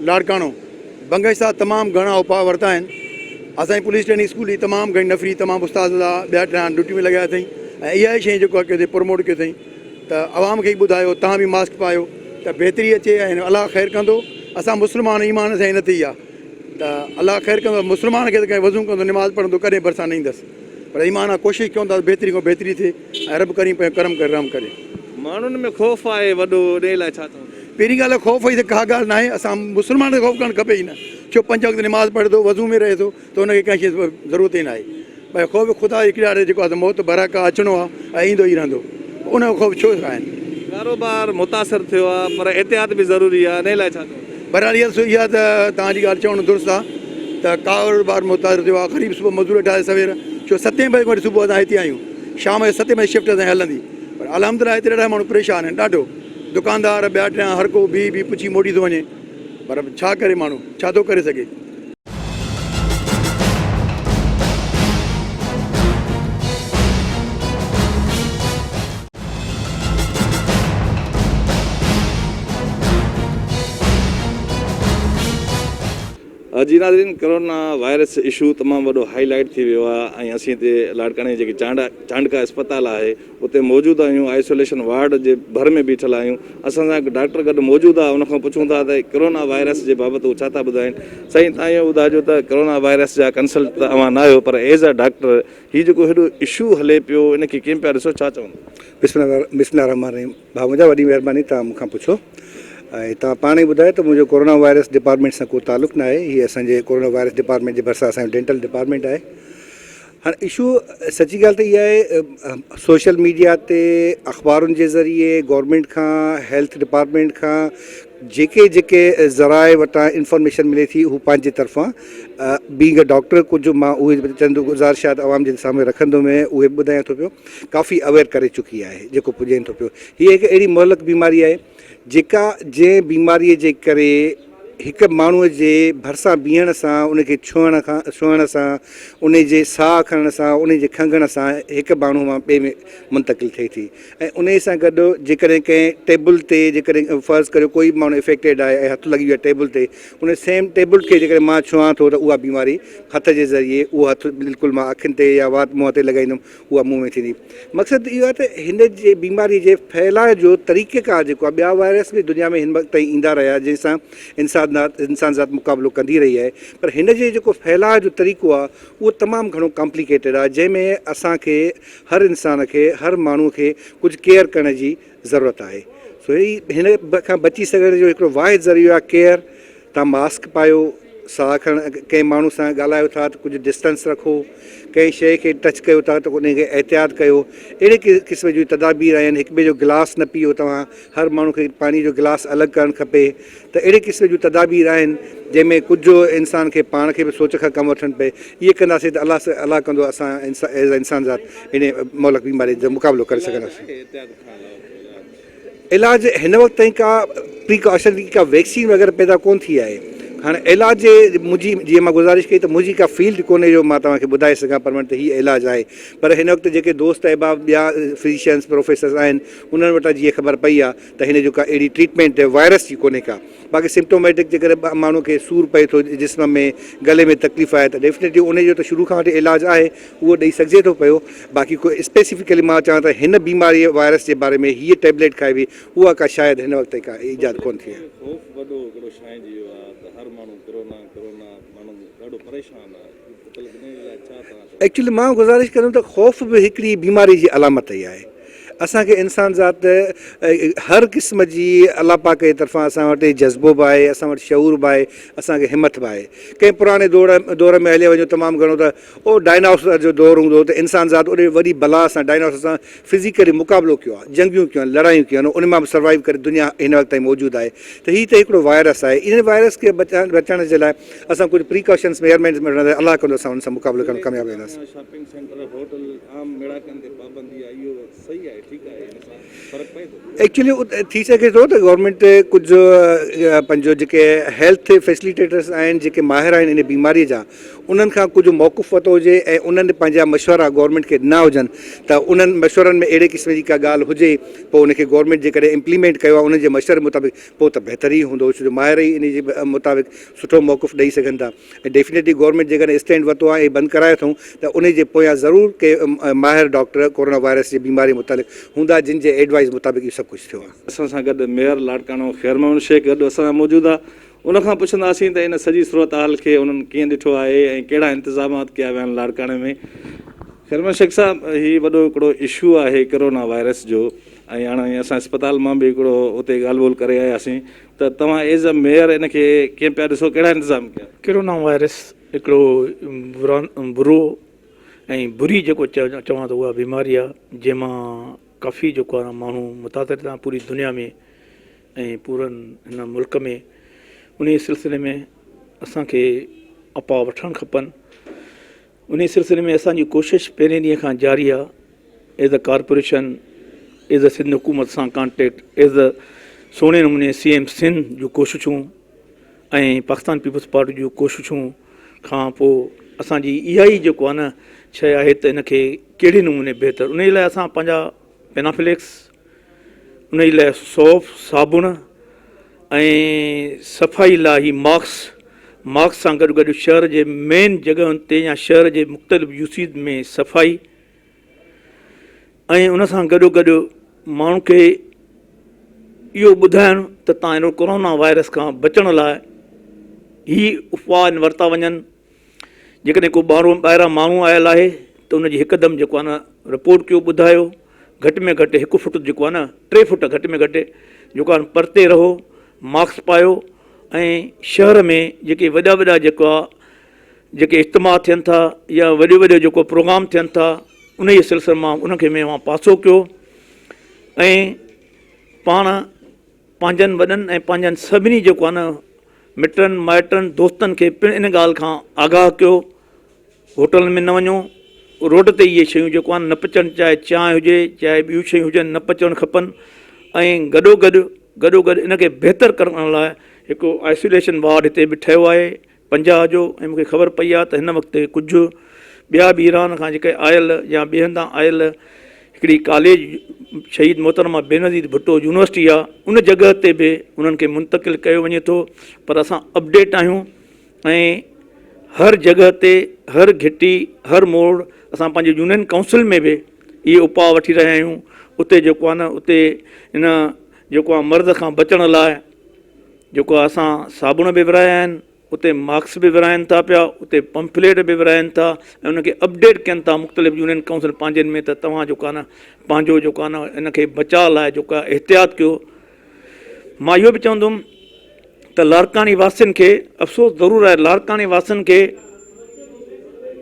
Larkana Bangash صاحب تمام گهڻا اپاء ورتا آهن اسان جي پوليس ٽريننگ اسڪول جي تمام گهڻي نفري تمام استاد ٻيا ٽيا ڊيوٽي ۾ لڳايا اٿئي ۽ اها ئي شيء جيڪو آهي پروموٽ ڪيو اٿئي ته عوام کي ٻڌايو تهان به ماسڪ پايو ته بهتري اچي ۽ الله خير ڪندو اسان مسلمان ايمان سان نه ٿي آ ته الله خير ڪندو مسلمان کي ته ڪنهن وضو ڪندو نماز پڙهندو ڪڏهن ڀرسان نه ايندس پر ايمان آ ڪوشش ڪيون ٿا بهتري کان بهتري ٿئي ۽ رب ڪريم پنهنجو ڪرم ڪري رحم ڪري. ماڻهن ۾ خوف آهي وڏو انهي لاء ڇا چوندو. پهرين ڳالهه خوف جي ته ڪا ڳالهه ناهي اسان مسلمان کي خوف ڪرڻ کپي ئي نه ڇو پنج وقت نماز پڙهي ٿو وضو ۾ رهي ٿو ته ان کي ڪنهن شيء جي ضرورت ئي ناهي. ڀائي خوف خدا هڪ ڏهاڙي جيڪو آهي سو موت برحق آهي اچڻو آهي ۽ ايندو ئي رهندو ان جو خوف ڇو آهن. ڪاروبار متاثر ٿيو آهي پر احتياط به ضروري آهي انهي لاء ڇا چوندو. بهرحال اها سو اها ته توهان جي ڳالهه چوڻ درست آهي ته ڪاروبار متاثر ٿيو آهي غريب صبح مزدور ويٺا آهي سوير ڇو ستين بجي کان وٺي صبح اسان هتي آهيون شام جو ستين بجي شفٽ اسان جي هلندي پر الحمدلله هتي ڏاڍا ماڻهو پريشان آهن ڏاڍو دڪاندار ٻيا ٽيان هر ڪو بيهي بيهي پڇي موٽي ٿو وڃي پر ڇا ڪري ماڻهو ڇا ٿو ڪري سگهي. جي ناظرين ڪرونا وائرس اشو تمام وڏو هائي لائيٽ ٿي ويو آهي ۽ اسين هتي لاڙڪاڻي جي جيڪي چانڊا چانڊڪا اسپتال آهي اتي موجود آهيون آئسوليشن وارڊ جي ڀر ۾ بيٺل آهيون اسان سان هڪ ڊاڪٽر گڏ موجود آهي ان کان پڇون ٿا ته ڪرونا وائرس جي بابت هو ڇا ٿا ٻڌائين سائين تان اهو ٻڌائجو ته ڪرونا وائرس جا ڪنسلٽ ته اوهان نه آهيو پر ايز ا ڊاڪٽر هي جيڪو هيڏو اشو هلي پيو ان کي ڪيئن پيا ڏسو ڇا چوندو. بسم الله الرحمٰن الرحيم ڀاء منهنجا وڏي مهرباني توهان مون کان پڇيو ۽ توهان پاڻ ئي ٻڌايو ته منهنجو ڪورونا وائرس ڊپارٽمينٽ سان ڪو تعلق نه آهي هي اسان جي ڪورونا وائرس ڊپارٽمينٽ جي ڀرسان اسان جو ڊينٽل ڊپارٽمينٽ آهي هاڻي اشو سچي ڳالهه ته اها آهي سوشل ميڊيا تي اخبارن جي ذريعي گورنمينٽ کان هيلٿ ڊپارٽمينٽ کان جيڪي جيڪي ذرائع وٽان انفارميشن ملي ٿي هو پنهنجي طرفان بينگ ا ڊاڪٽر ڪجهه مان اهي چند گذارشات عوام جي سامهون رکندو ۾ اهي ٻڌايان ٿو پيو ڪافي اويئر ڪري چڪي آهي جيڪو پڄين ٿو پيو هي هڪ اهڙي مهلڪ بيماري آهي جيڪا جنهن بيماري جي ڪري هڪ ماڻهو جي ڀرسان بيهڻ سان ان کي ڇهڻ کان ڇهڻ سان ان جي ساهه کڻڻ سان ان جي کنگهڻ سان هڪ ماڻهو مان ٻئي ۾ منتقل ٿئي ٿي ۽ انهيء سان گڏ جيڪڏهن ڪنهن ٽيبل تي جيڪڏهن فرض ڪريو ڪوئي به ماڻهو افيڪٽيڊ آهي ۽ هٿ لڳي ويو آهي ٽيبل تي ان سيم ٽيبل کي جيڪڏهن مان ڇهان ٿو ته اها بيماري هٿ جي ذريعي اهو هٿ بلڪل مان اکين تي يا وات منهن تي لڳائيندم اها منهن ۾ ٿيندي مقصد اهو آهي ته هن جي بيماري جي ڦهلاء جو طريقيڪار جيڪو آهي ٻيا وائرس به دنيا ۾ هن وقت تائين ايندا رهيا جنهن سان انسان انسان ذات مقابلو ڪندي رهي آهي پر هن جي جيڪو ڦهلاء جو طريقو آهي اهو تمام گهڻو ڪامپليڪيٽيڊ آهي جنهن ۾ اسان کي هر انسان کي هر ماڻهو کي ڪجهه ڪيئر ڪرڻ جي ضرورت آهي سو هي هن کان بچي سگهڻ جو هڪڙو واحد ذريعو آهي ڪيئر تان ماسڪ پايو ساهه کڻڻ ڪنهن ماڻهو سان ڳالهايو ٿا ته ڪجهه ڊسٽنس رکو ڪنهن شيء کي ٽچ ڪيو ٿا ته ان کي احتياط ڪيو اهڙي قسم جون تدابير آهن هڪ ٻئي جو گلاس نه پيئو توهان هر ماڻهو کي پاڻي جو گلاس الڳ ڪرڻ کپي ته اهڙي قسم جون تدابير آهن جنهن ۾ ڪجهه انسان کي پاڻ کي به سوچ کان ڪم وٺڻ پئي اهي ڪنداسين ته الله الله ڪندو اسان ايز انسان ذات ان مهلڪ بيماري جو مقابلو ڪري سگهنداسين. علاج هن وقت تائين ڪا پريڪاشن ڪا ويڪسين وغيره پيدا ڪون ٿي آهي هاڻي علاج جي منهنجي جيئن مان گذارش ڪئي ته منهنجي ڪا فيلڊ ڪونهي جو مان توهان کي ٻڌائي سگهان پرمانٽ ته هي علاج آهي پر هن وقت جيڪي دوست احباب ٻيا فزيشنس پروفيسرس آهن انهن وٽان جيئن خبر پئي آهي ته هن جو ڪا اهڙي ٽريٽمينٽ وائرس جي ڪونهي ڪا باقي سمپٽوميٽڪ جيڪڏهن ماڻهو کي سور پئي ٿو جسم ۾ گلي ۾ تڪليف آهي ته ڊيفنيٽلي ان جو ته شروع کان وٺي علاج آهي اهو ڏئي سگهجي ٿو پيو باقي ڪو اسپيسفڪلي مان چوان ته هن بيماري وائرس جي باري ۾ هيء ٽيبليٽ کائبي اها ڪا شايد هن وقت تائين ڪا ايجاد ڪونه ٿي آهي. خوف وڏو هڪڙو ڇانئجي ويو آهي ته هر ماڻهو ڪرونا ڪرونا ماڻهو ڏاڍو پريشان آهي مطلب ان جي لاء ڇا توهان چوندو. ايڪچولي مان گذارش ڪندم ته خوف به هڪڙي بيماري جي علامت ئي آهي اسان کي انسان ذات هر قسم جي الله پاڪ جي طرفان اسان وٽ جذبو به آهي اسان وٽ شعور به آهي اسان کي همٿ به آهي ڪنهن پراڻي دور دور ۾ هليا وڃو تمام گهڻو ته او ڊائناسور جو دور هوندو هو ته انسان ذات ان وڏي بلا سان ڊائناسور سان فزيڪلي مقابلو ڪيو آهي جنگيون ڪيون آهن لڙايون ڪيون آهن ان مان به سروائيو ڪري دنيا هن وقت تائين موجود آهي ته هي ته هڪڙو وائرس آهي ان وائرس کي بچڻ بچڻ جي لاء اسان ڪجهه پريڪاشنس ميئرمينٽس ۾ وٺنداسين الله ڪندو اسان ان سان مقابلو ڪرڻ ڪامياب وينداسين. شاپنگ سينٽر هوٽل عام ميڙاڪن تي پابندي آهي اهو صحيح آهي ٺيڪ آهي ان سان فرق پئي ٿو. ايڪچولي ٿي سگهي ٿو ته گورنمينٽ ڪجهه پنهنجو جيڪي هيلٿ فيسليٽيٽرس آهن جيڪي ماهر آهن ان بيماري جا انهن کان ڪجهه موقف ورتو هجي ۽ انهن پنهنجا مشورا گورنمينٽ کي ڏنا هجن ته انهن مشورن ۾ اهڙي قسم جي ڪا ڳالهه هجي پوء ان کي گورنمينٽ جيڪڏهن امپليمينٽ ڪيو آهي انهن جي مشوري مطابق پوء ته بهتر ئي هوندو ڇو جو ماهر ئي ان جي مطابق سٺو موقف ڏئي سگهن ٿا ۽ ڊيفنيٽلي گورنمينٽ جيڪڏهن اسٽينڊ ورتو آهي ۽ بند ڪرايو اٿئون ته ان جي پويان ضرور ڪي ماهر ڊاڪٽر ڪورونا وائرس جي بيماري متعلق هوندا جن جي ايڊوائز مطابق اهو سڀ ڪجهه ٿيو آهي. اسان سان گڏ ميئر لاڙڪاڻو خير محمد شيخ گڏ اسان سان موجود آهي ان کان پڇنداسين ته ان سڄي صورتحال کي انهن ڪيئن ڏٺو آهي ۽ ڪهڙا انتظامات ڪيا ويا آهن لاڙڪاڻي ۾ خير محمد شيخ صاحب هي وڏو هڪڙو اشو آهي ڪرونا وائرس جو ۽ هاڻي اسان اسپتال مان به هڪڙو اتي ڳالهه ٻولهه ڪري آياسين ته توهان ايز اي ميئر ان کي ڪيئن پيا ڏسو ڪهڙا انتظام ڪيا. ڪرونا وائرس هڪڙو برو ۽ بري جيڪو چوان ته اها بيماري آهي جنهن مان ڪافي جيڪو آهي ماڻهو متاثر ٿيا پوري دنيا ۾ ۽ پورن هن ملڪ ۾ انهي سلسلي ۾ اسان کي اپاء وٺڻ کپن انهي سلسلي ۾ اسان جي ڪوشش پهرين ڏينهن کان جاري آ as a corporation as a Sindh حڪومت سان ڪانٽيڪٽ ايز ا سهڻي نموني سي ايم سنڌ جون ڪوششون ۽ پاڪستان پيپلز پارٽي جون ڪوششون کان پوء اسان جي اها ئي جيڪو آ نه شيء آهي ته ان کي ڪهڙي نموني بهتر انهي لاء اسان پنهنجا پينافليڪس انهي لاء سوپ صابڻ ۽ صفائي لاء هي ماسڪ ماسڪ سان گڏ گڏ شهر جي مين جڳهن تي يا شهر جي مختلف يوسيز ۾ صفائي ۽ ان سان گڏو گڏ ماڻهن کي اهو ٻڌائڻ ته تان هن ڪورونا وائرس کان بچڻ لاء هي اپاء ورتا وڃن. جيڪڏهن ڪو ٻارو ٻاهران ماڻهو آيل آهي ته ان جي هڪدم جيڪو آهي نه رپورٽ ڪيو ٻڌايو گهٽ ۾ گهٽ هڪ فٽ جيڪو آهي نه ٽي فٽ گهٽ ۾ گهٽ جيڪو آهي پرتي رهو ماسڪ پايو ۽ شهر ۾ جيڪي وڏا وڏا جيڪو آهي جيڪي اجتماع ٿين ٿا يا وڏو وڏو جيڪو پروگرام ٿين ٿا ان جي سلسلي مان ان کي ۾ پاسو ڪيو ۽ پاڻ پنهنجن وڏن ۽ پنهنجن سڀني جيڪو آهي نه مٽن مائٽن دوستن کي پڻ ان ڳالهه کان آگاهه ڪيو هوٽلن ۾ نه وڃو روڊ تي اهي شيون جيڪو آهن نه پچڻ چاهي چانهه هجي چاهي ٻيون شيون هجن نه پچڻ کپن ۽ گڏو گڏ گڏو گڏ ان کي بهتر ڪرڻ لاء هڪ آئسوليشن وارڊ هتي به ٺهيو آهي 50 جو ۽ مون کي خبر پئي آهي ته هن وقت ڪجهه ٻيا به ايران کان جيڪي آيل يا ٻئي هنڌان آيل هڪڙي ڪاليج شهيد محترمه بينظير ڀٽو يونيورسٽي آهي ان جڳهه تي به انهن کي منتقل ڪيو وڃي ٿو پر اسان اپڊيٽ آهيون ۽ هر جڳهه تي هر گهٽي هر موڙ اسان پنهنجي يونين ڪائونسل ۾ به اهي اپاء وٺي رهيا آهيون اتي جيڪو آهي نه اتي ان جيڪو آهي مرض کان بچڻ لاء جيڪو اسان صابڻ به ورهايا آهن اتي ماسڪ به ورهائن ٿا پيا اتي پمفليٽ به ورهائن ٿا ۽ ان کي اپڊيٽ ڪن ٿا مختلف يونين ڪائونسل پنهنجن ۾ ته توهان جيڪو آهي نه پنهنجو جيڪو آهي نه ان کي بچاء لاء جيڪو آهي احتياط ڪيو مان اهو به چوندم ته لاڙڪاڻي واسين کي افسوس ضرور آهي لاڙڪاڻي واسين کي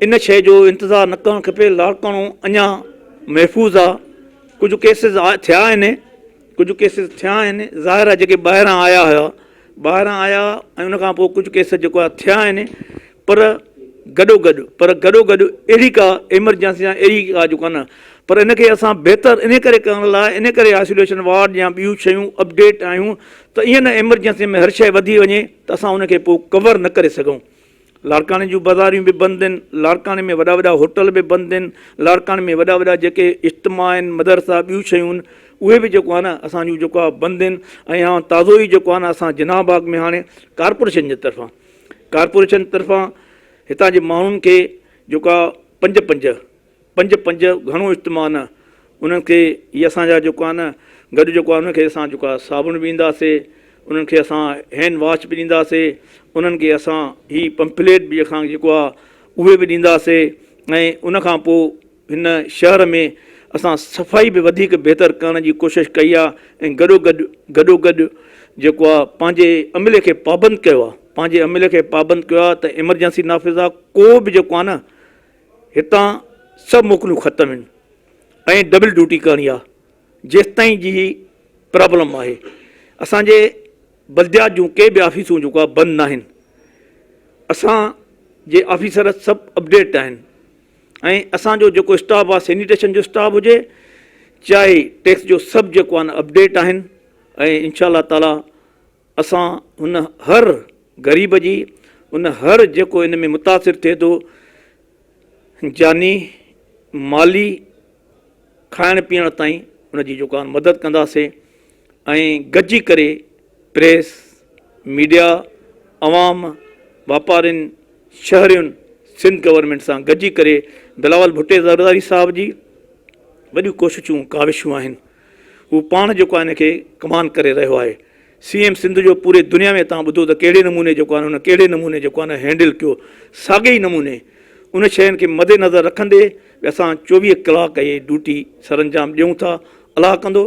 ان شيء جو انتظار نه ڪرڻ کپي لاڙڪاڻو اڃا محفوظ آهي ڪجهه ڪيسز ٿيا آهن ڪجهه ڪيسز ٿيا آهن ظاهر آهي جيڪي ٻاهران آيا هيا ٻاهران آيا ۽ ان کان پوء ڪجهه ڪيس جيڪو آهي ٿيا آهن پر گڏو گڏ پر گڏو گڏ اهڙي ڪا ايمرجنسي يا اهڙي ڪا جيڪو آهي نه پر ان کي اسان بهتر ان ڪري ڪرڻ لاء ان ڪري آئسوليشن وارڊ يا ٻيون شيون اپڊيٽ آهيون ته ائين نه ايمرجنسي ۾ هر شيء وڌي وڃي ته اسان ان کي پوء ڪور نه ڪري سگهون لاڙڪاڻي جون بازاريون به بند آهن، لاڙڪاڻي ۾ وڏا وڏا هوٽل به بند آهن، لاڙڪاڻي ۾ وڏا وڏا جيڪي اجتماع آهن، مدرسا ٻيون شيون آهن اهي به جيڪو آهي نه اسان جون جيڪو آهي بند آهن ۽ هاڻ تازو ئي جيڪو آهي نه اسان جناح باغ ۾ هاڻي ڪارپوريشن جي طرفان ڪارپوريشن طرفان هتان جي ماڻهن کي جيڪو آهي پنج پنج پنج پنج گهڻو اجتماع نه انهن کي هي اسان جا جيڪو آهي نه گڏ جيڪو آهي انهن کي اسان جيڪو آهي صابڻ به ڏينداسي انهن کي اسان هينڊ واش به ڏينداسي انهن کي اسان هي پمفليٽ به اسان جيڪو آهي اهي به ڏينداسي ۽ ان کان پوء هن شهر ۾ اسان صفائي به وڌيڪ بهتر ڪرڻ جي ڪوشش ڪئي آهي ۽ گڏو گڏ گڏو گڏ جيڪو آهي پنهنجي عملي کي پابند ڪيو آهي پنهنجي عملي کي پابند ڪيو آهي ته ايمرجنسي نافذ آهي ڪو به جيڪو آهي نه هتان سڀ موڪلون ختم آهن ۽ ڊبل ڊيوٽي ڪرڻي آهي جيستائين جي هي پرابلم آهي اسان جي بلديات جون ڪي به آفيسون جيڪو آهي بند ناهن اسان جي آفيسر سڀ اپڊيٽ آهن ۽ اسان جو جيڪو اسٽاف آهي سينيٽيشن جو اسٽاف هجي چاهي ٽيڪس جو سڀ جيڪو آهن اپڊيٽ آهن ۽ انشاء الله تعالي اسان هن هر غريب جي ان هر جيڪو ان ۾ متاثر ٿئي ٿو جاني مالي کائڻ پيئڻ تائين ان جي جيڪو آهي مدد ڪنداسين ۽ گڏجي ڪري پريس ميڊيا عوام واپارين شهرين سنڌ گورنمينٽ سان گڏجي ڪري بلاول ڀٽي زرداري صاحب جي وڏيون ڪوششون ڪاوشون آهن هو پاڻ جيڪو آهي ان کي ڪمان ڪري رهيو آهي. سي ايم سنڌ جو پوري دنيا ۾ توهان ٻڌو ته ڪهڙي نموني جيڪو آهي هن ڪهڙي نموني جيڪو آهي هينڊل ڪيو ساڳي ئي نموني ان شين کي مد نظر رکندي به اسان 24 ڪلاڪ اهي ڊيوٽي سرانجام ڏيون ٿا الله ڪندو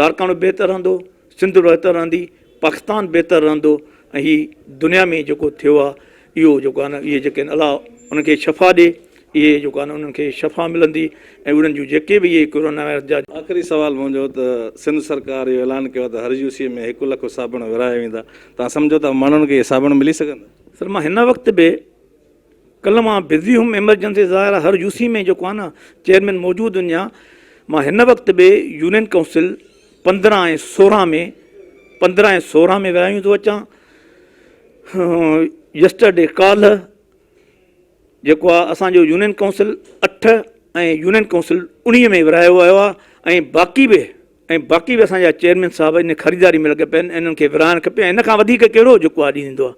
لاڙڪاڻو بهتر رهندو سنڌ بهتر رهندي پاڪستان بهتر رهندو ۽ هي دنيا ۾ جيڪو ٿيو آهي اهو جيڪو آهي نه اهي جيڪي آهن الله انهن کي شفا ڏي اهي جيڪو آهي نه انهن کي شفا ملندي ۽ انهن جون جيڪي به اهي ڪورونا وائرس جا آخري سوال منهنجو ته سنڌ سرڪار اهو اعلان ڪيو آهي ته هر يو سي ۾ هڪ لک صابڻ ورهايا ويندا توهان سمجهو ٿا ماڻهن کي اهي صابڻ ملي سگهندا؟ سر مان هن وقت به ڪلهه مان بزي هيم ايمرجنسي ظاهر آهي هر يو سي ۾ جيڪو آهي نه چيئرمين موجود هن جا مان هن وقت به يونين ڪائونسل 15 ۽ 16 ۾ 15 ۽ 16 ۾ ورهايون ٿو اچان يسٽرڊي ڪالهه جيڪو آهي اسان جو يونين ڪائونسل 8 ۽ يونين ڪائونسل 19 ۾ ورهايو ويو آهي ۽ باقي به ۽ باقي به اسان جا چيئرمين صاحب ان خريداري ۾ لڳا پيا آهن انهن کي ورهائڻ کپي ۽ ان کان وڌيڪ ڪهڙو جيڪو آهي ڏيندو آهي.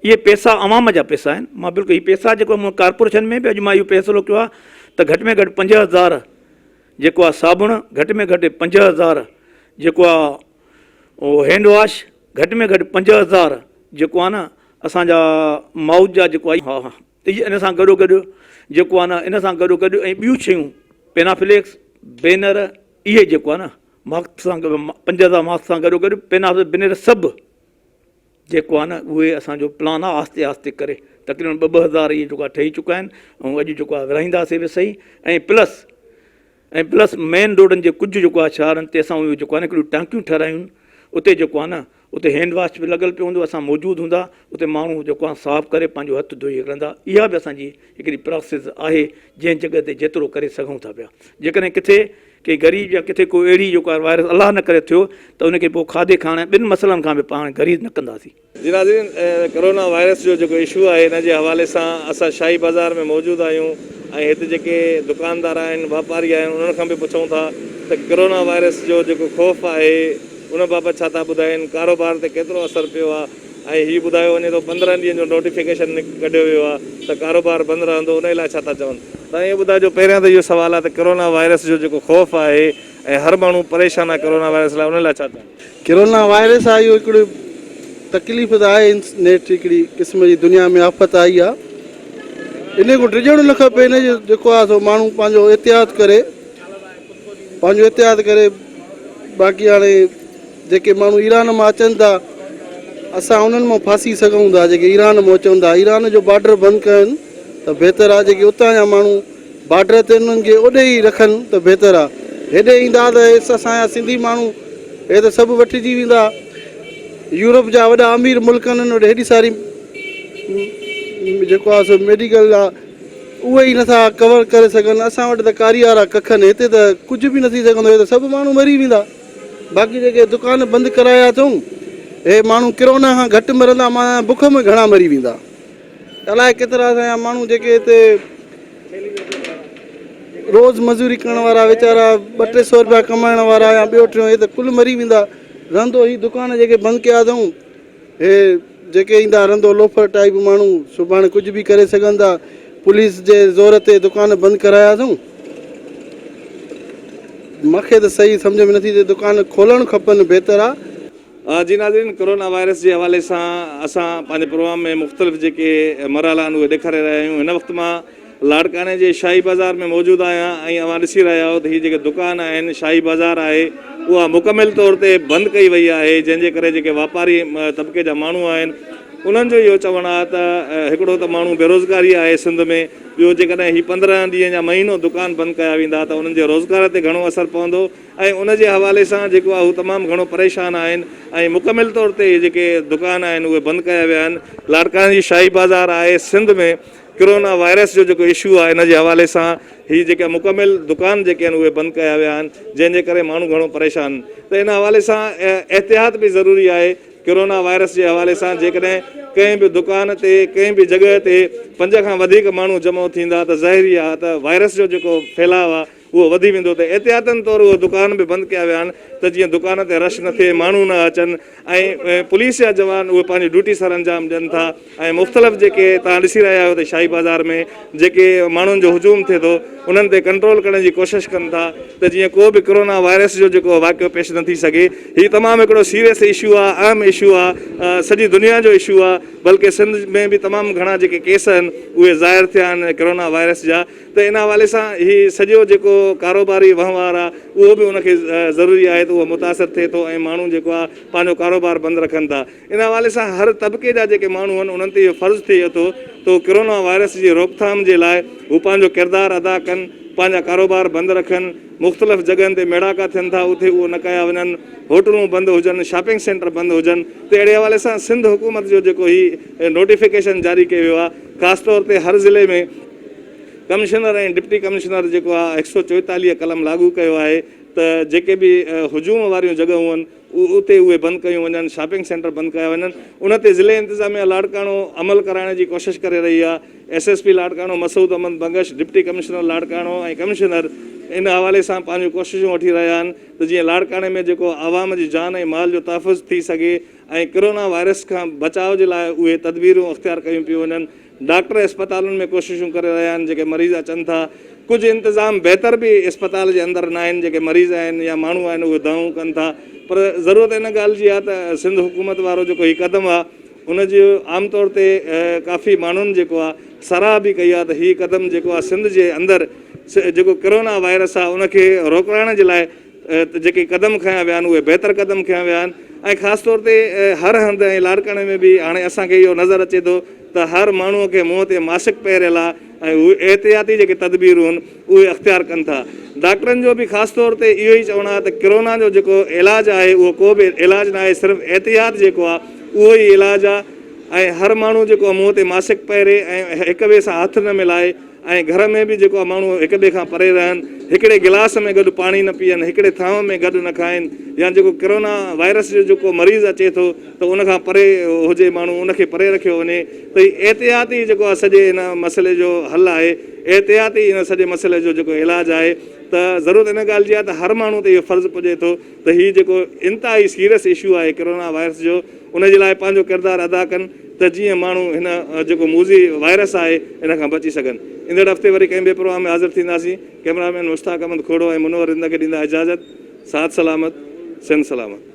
اهي پئسا عوام جا پئسا آهن مان بلڪل هي پئسا جيڪو مون ڪارپوريشن ۾ به اڄ مان اهو فيصلو ڪيو آهي ته گهٽ ۾ گهٽ 5000 جيڪو آهي صابڻ گهٽ ۾ گهٽ 5000 جيڪو آهي اهو هينڊ واش گهٽ ۾ گهٽ 5000 جيڪو آهي نه اسان جا مائوٿ جا جيڪو آهي ها ها ان سان گڏو گڏ جيڪو آهي نه ان سان گڏو گڏ ۽ ٻيون شيون پينافليڪس بينر اهي جيڪو آهي نه ماسڪ سان گڏ 5000 ماسڪ سان گڏو گڏ پينافليڪس بينر سڀ جيڪو آهي نه اهي اسان جو پلان آهي آهستي آهستي ڪري تقريبن ٻه ٻه هزار اهي جيڪو آهي ٺهي چڪا آهن ۽ اڄ جيڪو آهي ورهائينداسين به سهي ۽ پلس ۽ پلس مين روڊن جي ڪجهه جيڪو آهي شهرن تي اسان اهي جيڪو آهي نه هڪڙيون ٽانڪيون ٺهرايون اتي جيڪو آهي نه اتي هينڊ واش به لڳل پيو هوندو اسان موجود هوندا اتي ماڻهو جيڪو آهي صاف ڪري پنهنجو هٿ ڌوئي هلندا اها به اسان جي هڪڙي پراسيس آهي جنهن جڳهه تي جيترو ڪري سگهون ٿا پيا جيڪڏهن ڪٿي ڪي غريب يا ڪٿي ڪو اهڙي جيڪو آهي وائرس الله نه ڪري ٿيو ته ان کي پوء کاڌي کائڻ ۽ ٻين مسئلن کان به پاڻ گريز نه ڪنداسين. جي ناظرين ڪرونا وائرس جو جيڪو اشو آهي ان جي حوالي سان اسان شاهي بازار ۾ موجود آهيون ۽ هت جيڪي دڪاندار آهن واپاري آهن انهن کان به پڇون ٿا ته ڪرونا وائرس جو جيڪو خوف آهي ان بابت ڇا ٿا ٻڌائين ڪاروبار تي ڪيترو اثر پيو آهي ۽ هي ٻڌايو وڃي ٿو 15 ڏينهن جو نوٽيفڪيشن ڪڍيو ويو آهي ته ڪاروبار بند رهندو انهي لاء ڇا ٿا چون. تان اهو ٻڌائجو پهريان ته اهو سوال آهي ته ڪرونا وائرس جو جيڪو خوف آهي ۽ هر ماڻهو پريشان آهي ڪرونا وائرس لاء انهي لاء ڇا چوندو. ڪرونا وائرس آهي اهو هڪڙي تڪليف ته آهي نيٺ هڪڙي قسم جي دنيا ۾ آفت آئي آهي انهي کان ڊڄڻ نه کپي انهي جو جيڪو آهي سو ماڻهو پنهنجو احتياط ڪري پنهنجو احتياط ڪري باقي هاڻي جيڪي ماڻهو ايران مان اچن ٿا اسان انهن مان ڦاسي سگهون ٿا جيڪي ايران مان اچن ٿا ايران جو بارڊر بند ڪن ته بهتر آهي جيڪي اتان جا ماڻهو بارڊر تي انهن کي اوڏي ئي رکن ته بهتر آهي هيڏي ايندا ته اسان جا سنڌي ماڻهو هي ته سڀ وٺجي ويندا يورپ جا وڏا امير ملڪ آهن انهن وٽ هيڏي ساري جيڪو آهي سو ميڊيڪل آهي اهي ئي نٿا ڪور ڪري سگهن اسان وٽ ته ڪاريارا ڪک آهن هتي ته ڪجهه به نه ٿي سگهندو هي ته سڀ ماڻهو مري ويندا. باقي جيڪي دڪان بند ڪرايا اٿئون اهي ماڻهو ڪرونا کان گهٽ مرندا معنيٰ بک ۾ گهڻا مري ويندا. الائي ڪيترا اسان جا ماڻهو جيڪي هتي روز مزوري ڪرڻ وارا ويچارا ٻه ٽي سو روپيا ڪمائڻ وارا يا ٻيو ٽيون اهي ته ڪل مري ويندا. رهندو هي دڪان جيڪي بند ڪيا اٿئون هي جيڪي ايندا رندو لوفر ٽائيپ ماڻهو سڀاڻي ڪجهه به ڪري سگهن ٿا پوليس جي زور تي دڪان بند ڪرايا اٿئون مونکي ته صحيح سمجهه ۾ نٿي اچي دڪان کولڻ کپن بهتر آ. جي ناظرين ڪرونا وائرس جي حوالي سان اسان پنهنجي پروگرام ۾ مختلف جيڪي مرحلا آهن اهي ڏيکاري رهيا آهيون هن وقت مان لاڙڪاڻي جي شاهي بازار ۾ موجود آهيان ۽ اوهان ڏسي رهيا آهيو ته هي جيڪي دڪان آهن شاهي بازار آهي اها مڪمل طور تي بند ڪئي وئي آهي جنهن جي ڪري جيڪي واپاري طبقي جا ماڻهو آهن انهن جو اهو چوڻ آهي ته هڪڙو ته ماڻهو بيروزگاري آهي سنڌ ۾ ٻيو جيڪڏهن هي 15 ڏينهن يا مهينو دڪان بند ڪيا ويندا ته انهن جي روزگار تي گهڻو اثر پوندو ۽ ان جي حوالي سان جيڪو آهي هو تمام گهڻو پريشان آهن ۽ مڪمل طور تي جيڪي دڪان آهن اهي بند ڪيا ويا آهن لاڙڪاڻي جي شاهي بازار آهي سنڌ ۾ ڪرونا وائرس جو جيڪو اشو آهي ان جي حوالي سان هي جيڪا مڪمل دڪان جيڪي آهن اهي بند ڪيا ويا آهن جنهن جي ڪري ماڻهو گهڻو پريشان ته ان حوالي سان احتياط به ضروري آهي ڪرونا وائرس جي حوالي سان جيڪڏهن ڪنهن به دڪان تي ڪنهن به جڳهه تي پنج کان وڌيڪ ماڻهو جمع ٿيندا ته ظاهري آهي ته وائرس جو جيڪو ڦهلاء آهي اهو وڌي ويندو ته احتياطن طور اهي دڪان به بند ڪيا ويا آهن ته جيئن دڪان تي رش نه ٿئي ماڻهو نه اچن ۽ پوليس جا جوان اهي پنهنجي ڊيوٽي سر انجام ڏين ٿا ۽ مختلف جيڪي توهان ڏسي رهيا آهيو ته شاهي بازار ۾ جيڪي ماڻهن جو هجوم ٿئي ٿو انهن تي ڪنٽرول ڪرڻ جي ڪوشش ڪن ٿا ته جيئن ڪو به ڪرونا وائرس جو جيڪو واقعو پيش نه ٿي سگهي هي تمام هڪڙو سيريس اشو آهي اهم اشو آهي سڄي دنيا جو اشو آهي بلڪه سنڌ ۾ به تمام گهڻا جيڪي ڪيس آهن اهي ظاهر ٿيا آهن ڪرونا وائرس جا ته ان حوالي سان هي سڄو جيڪو ڪاروباري وهنوار آهي اهو به ان کي ضروري آهي ته اهو متاثر ٿئي ٿو ۽ ماڻهو جيڪو آهي پنهنجو ڪاروبار بند رکن ٿا ان حوالي سان هر طبقي جا جيڪي ماڻهو آهن انهن تي اهو فرض ٿئي ٿو ته هو ڪرونا وائرس جي روڪٿام جي لاء هو پنهنجو ڪردار ادا ڪن پنهنجا ڪاروبار بند رکن مختلف جڳهن تي ميڙاڪا ٿين ٿا اتي اهو نه ڪيا وڃن هوٽلون بند هجن شاپنگ سينٽر بند هجن ته اهڙي حوالي سان سنڌ حڪومت جو جيڪو هي نوٽيفڪيشن جاري ڪيو ويو آهي خاص طور تي هر ضلعي ۾ ڪمشنر ۽ ڊپٽي ڪمشنر جيڪو آهي هڪ سئو چوئيتاليهه قلم لاڳو ڪيو آهي ته جيڪي به هجوم واريون جڳهون آهن اتي اهي بند ڪيون وڃن، شاپنگ سينٽر بند ڪيا وڃن، ان تي ضلعي انتظاميا لاڙڪاڻو عمل ڪرائڻ جي ڪوشش ڪري رهي آهي، S S P Larkana Masood Ahmed Bangash, deputy commissioner Larkana ۽ commissioner ان حوالي سان پنهنجون ڪوششون وٺي رهيا آهن ته جيئن لاڙڪاڻي ۾ جيڪو عوام جي جان ۽ مال جو تحفظ ٿي سگهي ۽ ڪرونا وائرس کان بچاء جي لاء اهي تدبيرون اختيار ڪيون پيون وڃن. ڊاڪٽر اسپتالن ۾ ڪوششون ڪري رهيا آهن جيڪي مريض اچن ٿا ڪجهه انتظام بهتر به اسپتال جي اندر ناهن جيڪي مريض آهن يا ماڻهو آهن اهي دانهون ڪن ٿا پر ضرورت ان ڳالهه جي آهي ته سنڌ حڪومت وارو جيڪو هي قدم آهي ان جي عام طور تي ڪافي ماڻهن جيڪو آهي ساراهه به ڪئي آهي ته هي قدم جيڪو آهي سنڌ جي اندر جيڪو ڪرونا وائرس آهي ان کي روڪرائڻ جي لاء جيڪي قدم کنيا ويا آهن اهي بهتر قدم کنيا ويا آهن ۽ خاص طور تي هر هنڌ ۽ لاڙڪاڻي ۾ به هاڻي اسان کي اهو نظر اچي ٿو ته هر ماڻهو کي منهن تي ماسڪ پهريل آهي ۽ هو احتياطي جيڪي تدبيرون آهن اهي اختيار ڪن ٿا ڊاڪٽرن جو به خاص طور تي اهو ئي چوڻ آهي ته ڪرونا جو جيڪو علاج آهي اهو ڪو به علاج نه آهي صرف احتياط جيڪو آهي اهو ئي علاج آهي ۽ هر ماڻهو جيڪو منهن تي ماسڪ پهري ۽ هڪ ٻئي سان هٿ نه ملائي ۽ گهر ۾ به جيڪو آهي ماڻهو هڪ ٻئي کان پري رهن، هڪڙي گلاس ۾ گڏ پاڻي نه پيئن، هڪڙي ٿانو ۾ گڏ نه کائن يا جيڪو ڪرونا وائرس جو جيڪو مريض اچي ٿو ته ان کان پري هجي ماڻهو ان کي پري رکيو وڃي ته هي احتياط ئي جيڪو آهي سڄي هن مسئلي جو حل آهي احتياط ئي هن سڄي مسئلي جو جيڪو علاج آهي ته ضرورت ان ڳالهه جي آهي ته هر ماڻهو تي اهو فرض پڄي ٿو ته هي جيڪو انتهائي سيريس اشو آهي ڪرونا وائرس جو ان جي لاء پنهنجو ڪردار ادا ڪن ته جيئن ماڻهو هن جيڪو موذي وائرس آهي ان کان بچي سگهن. ايندڙ هفتي وري ڪنهن ٻئي پروگرام ۾ حاضر ٿينداسين. ڪئميرا مين مشتاق احمد کوڙو ۽ منور رند کي ڏيندا اجازت. ساٿ سلامت. سنڌ سلامت.